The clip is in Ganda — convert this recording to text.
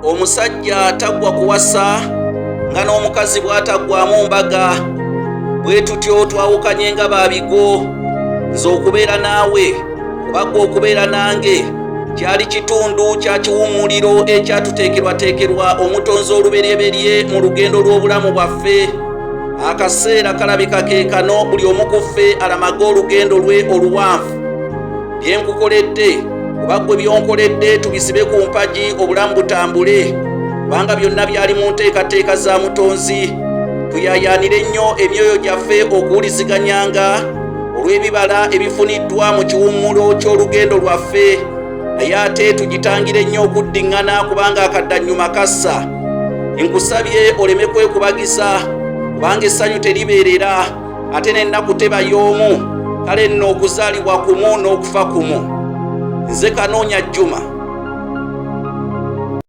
Omusajja taggwa kuwasa nga n'omukazi bw'ataggwamu mbaga. Bwe tutyo twawukanye nga ba bigo. Nze okubeera naawe oba ggwe okubeera nange kyali kitundu kya kiwummuliro ekyatuteekerwateekerwa Omutonzi oluberyeberye mu lugendo lw'obulamu bwaffe. Akaseera kalabika ke kano buli omu ku ffe alamage olugendo lwe oluwanvu. Bye nkukoledde oba ggwe by'onkoledde tubisibe ku mpagi obulamu butambule, kubanga byonna byali mu nteekateeka za Mutonzi. Tuyaayaanire nnyo emyoyo gyaffe okuwuliziganyanga olw'ebibala ebifuniddwa mu kiwummulo ky'olugendo lwaffe, naye ate tugitangire nnyo okuddiŋŋana kubanga akaddannyuma kassa. Nkusabye oleme kwekubagiza kubanga essanyu teribeerera ate n'ennaku teba y'omu, kale nno okuzaalibwa kumu n'okufa kumu. Nze Kanoonya Juma.